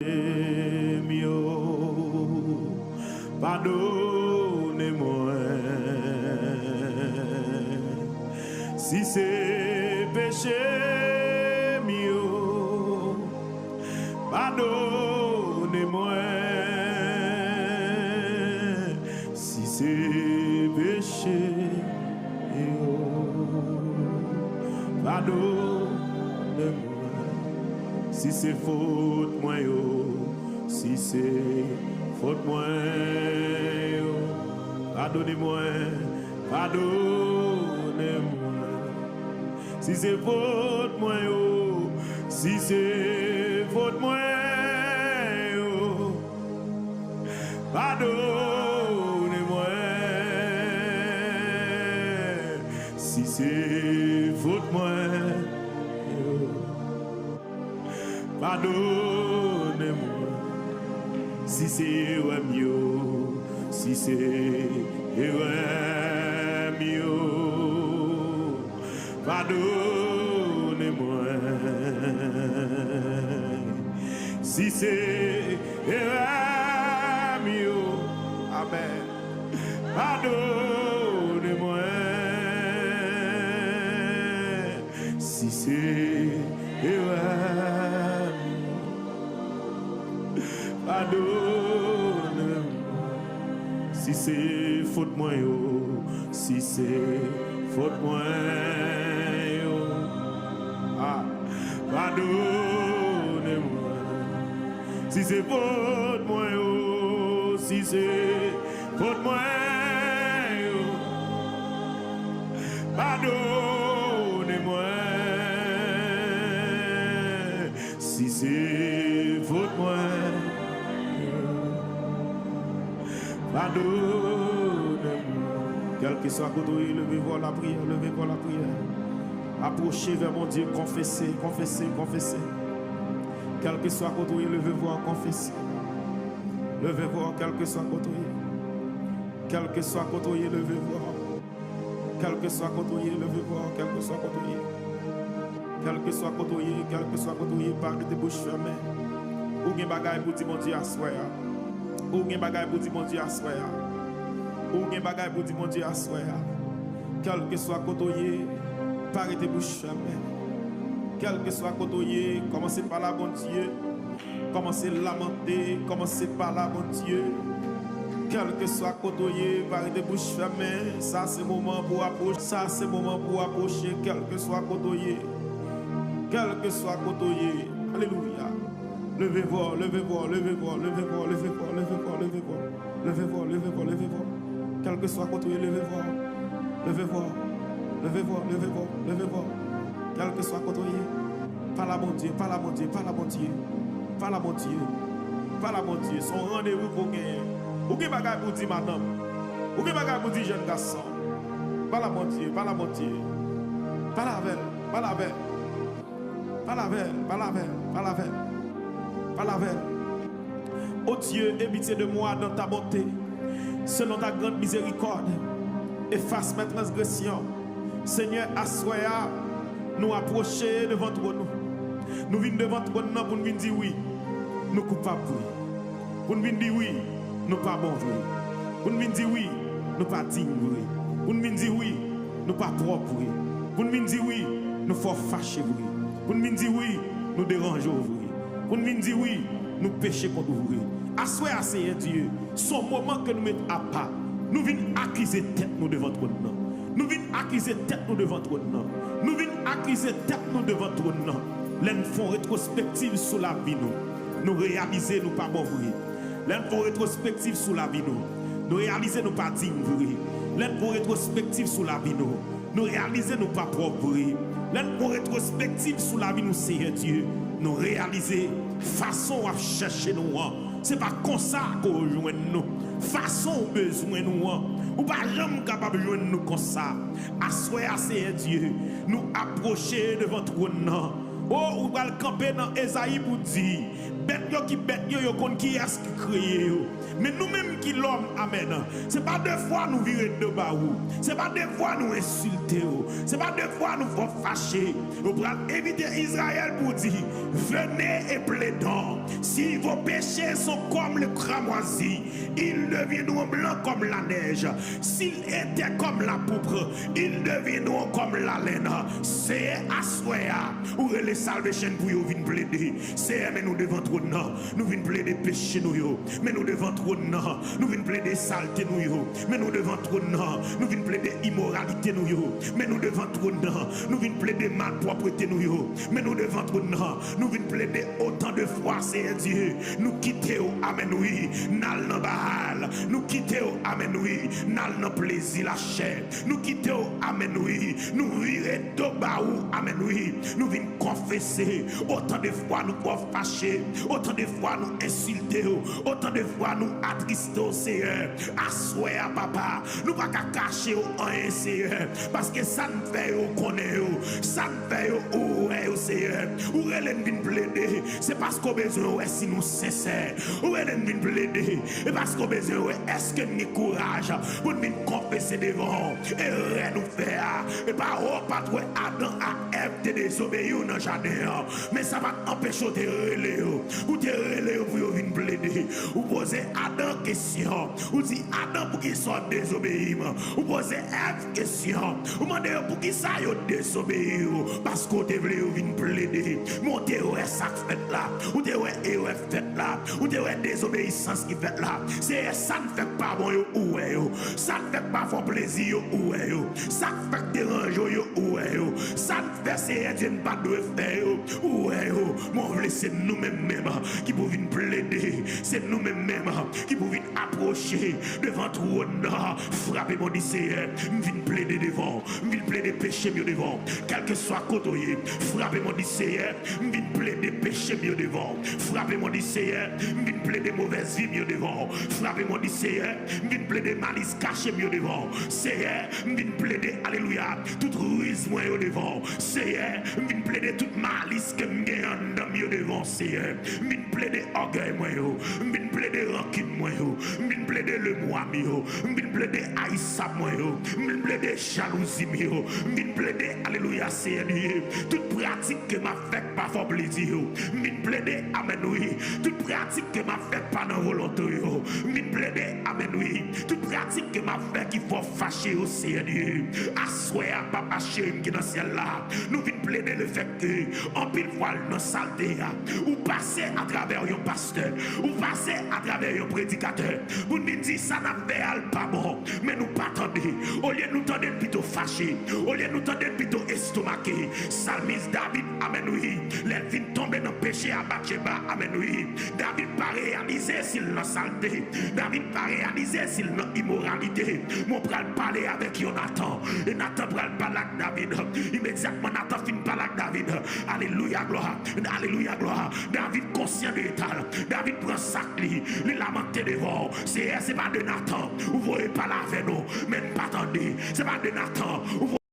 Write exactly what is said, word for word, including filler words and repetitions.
m yo, padone mwen. Si se peche m yo, padone mwen. Si se peche yo, padone mwen. Si se fot mwen yo, si se fot mwen yo, padone mwen, padone mwen. Si se fot mwen yo, si se fot mwen yo, padone mwen. Si se fot mwen yo, padone mwen. Si se erè m yo, si se erè m yo, padone mwen. Si se erè m yo, amèn, padone mwen. Si se erè m yo, padone mwen. Si se fot mwen yo, si se fot mwen yo, ah, padone mwen. Si se fot mwen yo, si se fot mwen yo, padone mwen. Si se fot mwen yo, padone mwen. Kèlkeswa kote w ye, leve vwa w, lapriyè, leve vwa w, lapriyè. Apwoche vè Bondye, konfese, konfese, konfese. Kèlkeswa kote w ye, leve vwa w, konfese. Leve vwa w, kèlkeswa kote w ye. Kèlkeswa kote w ye, leve vwa w. Kèlkeswa kote w ye, leve vwa w, kèlkeswa kote w ye. Kèlkeswa kote w ye, kèlkeswa kote w ye, pa rete bouch fèmen. Ou gen bagay pou di Bondye aswè a. Ou gen bagay pou di Bondye aswè a. Ou gen bagay pou di Bondye aswè a. Kèlkeswa kote w ye, pa rete bouch fèmen. Kèlkeswa kote w ye, kòmanse pale a Bondye. Kòmanse lamante, kòmanse pale a Bondye. Kèlkeswa kote w ye, pa rete bouch fèmen. Sa se moman pou w apwoche. Sa se moman pou w apwoche, kèlkeswa kote w ye. Kèlkeswa kote w ye. Alelouya. Leve vwa w, leve vwa w, leve vwa w, leve vwa w, leve vwa w, leve vwa w, leve vwa w. Leve vwa w, leve vwa w, leve vwa w. Kèlkeswa kote w ye, leve vwa w. Leve vwa w. Leve vwa w, leve vwa w, leve vwa w. Kèlkeswa kote w ye. Pale a Bondye, pale a Bondye, pale a Bondye. Pale a Bondye. Pale a Bondye. Se yon randevou pou w genyen. Ou gen bagay pou w di madanm. Ou gen bagay pou w di jèn gason. Pale a Bondye, pale a Bondye. Pale avè l, pale avè l. Pale avè l, pale avè l, pale avè l. Pale avè l. Ô Dieu, aie pitié de moi dans ta bonté, selon ta grande miséricorde. Efface mes transgressions. Senyè, aswè a, nou apwoche devan twòn ou. Nou vin devan twòn nan pou n vin di wi, nou koupab vre. Pou n vin di wi, nou pa bon vre. Pou n vin di wi, nou pa diy vre. Pou n vin di wi, nou pa pwòp vre. Pou n vin di wi, nou fè w fache vre. Pou n vin di wi, nou deranje w vre. Pou n vin di wi, nou peche kont ou vre. Aswè a, Seyè Dye, se yon moman ke nou met apa. Nou vin akize tèt nou devan twòn nan. Nou vin akize tèt nou devan twòn nan. Nou vin akize tèt nou devan twòn nan. Lè n fè yon retwospektiv sou lavi nou, nou reyalize nou pa bon vre. Lè n fè yon retwospektiv sou lavi nou, nou reyalize nou pa diy vre. Lè n fè yon retwospektiv sou lavi nou, nou reyalize nou pa pwòp vre. Lè n fè yon retwospektiv sou lavi nou, Seyè Dye, nou reyalize fason w ap chèche nou an, se pa konsa ke w jwenn nou. Fason w bezwen nou an, ou pa janm kapab jwenn nou konsa. Aswè a, Seyè Dye, nou apwoche devan twòn nan. O, ou pral kanpe nan Ezayi pou di, bèt yo ki bèt yo, yo konn kiyès ki kreye yo. Men nou menm ki lòm, amèn, se pa de fwa nou vire do ba ou. Se pa de fwa nou ensilte w. Se pa de fwa nou fè w fache. Ou pral envite Izrayèl pou w di, venez et plaidons. Si vos péchés sont comme le cramoisi, ils deviendront blancs comme la neige. S'ils étaient comme la pourpre, ils deviendront comme la laine. Seyè, aswè a, ou rele Salvation pou yo vin plede. Seyè, men nou devan twòn nan. Nou vin plede peche nou yo. Men nou devan twòn nan. Nou vin plede salte nou yo. Men nou devan twòn nan. Nou vin plede imoralite nou yo. Men nou devan twòn nan. Nou vin plede malpwòpte nou yo. Men nou devan twòn nan. Nou vin plede otan de fwa, Seyè Dye. Nou kite w, amèn wi, n al nan Baal. Nou kite w, amèn wi, n al nan plezi lachè. Nou kite w, amèn wi. Nou vire do ba ou, amèn wi. Nou vin konfese. Otan de fwa nou fè w fache, otan de fwa nou ensilte w, otan de fwa nou atriste w, Seyè. Aswè a, papa, nou pa ka kache w anyen, Seyè, paske sa n fè yo konnen yo, sa n fè yo ou wè yo, Seyè. Ou rele n vin plede, se paske w bezwen wè si nou sensè. Ou rele n vin plede, e paske w bezwen wè èske n gen kouraj pou n vin konfese devan w erè nou fè a. E pa, ou pa t wè Adan ak Èv te dezobeyi w nan jaden an, men sa pa t anpeche w te rele yo. Ou te rele yo pou yo vin plede. Ou poze Adan kesyon. Ou di, Adan, poukisa w dezobeyi m? Ou poze Èv kesyon. Ou mande yo poukisa yo dezobeyi w. Paske w te vle yo vin plede. Men w te wè sa k fèt la. Ou te wè erè fèt la. Ou te wè dezobeyisans ki fèt la. Seyè, sa n fè k pa bon yo, ou wè yo. Sa n fè k pa fè w plezi yo, ou wè yo. Sa k fè k deranje w yo, ou wè yo. Sa n fè, Seyè Dye, n pa t dwe fè yo, ou wè yo. Men w vle se nou menm menm ki pou vin plede. Se nou menm menm ki pou vin apwoche devan twòn nan. Frape men w, di, Seyè, m vin plede devan w. M vin plede peche m yo devan w. Kèlkeswa kote w ye, frape men w, di, Seyè, m vin plede peche m yo devan w. Frape men w, di, Seyè, m vin plede movèz vi m yo devan w. Frape men w, di, Seyè, m vin plede malis kache m yo devan w. Seyè, m vin plede, alelouya, tout riz mwen yo devan w. Seyè, m vin plede tout malis ke m gen anndan m yo devan w, Seyè. M vin plede ògèy mwen yo. M vin plede rankin mwen yo. M vin plede lemwa m yo. M vin plede ayisab mwen yo. M vin plede jalouzi m yo. M vin plede, alelouya, Seyè Dye, tout pratik ke m ap fè k pa fè w plezi yo. M vin plede, amèn wi, tout pratik ke m ap fè k pa nan volonte w yo. M vin plede, amèn wi, tout pratik ke m ap fè ki fè w fache yo, Seyè Dye. Aswè a, papa cheri m ki nan syèl la, nou vin plede lefètke anpil fwa l nan salte a, ou pase atravè yon pastè, ou pase atravè yon predikatè, pou n vin di sa n ap fè a l pa bon, men nou pa tande. Olye nou tande, n pito fache. Olye nou tande, n pito estomake. Salmis David, amèn wi, lè l fin tonbe nan peche a Batcheba, amèn wi, David pa reyalize si l nan salte. David pa reyalize si l nan imoralite. Men w pral pale avèk Yonatan. E Natan pral pale ak David. Imedyatman Natan fin pale ak David, alelouya, glwa, alelouya, glwa, David konsyan de eta l. David pran sak li, li lamante devan w. Seyè, se pa de Natan ou voye pale avè nou, men n pa tande. Se pa de Natan ou voye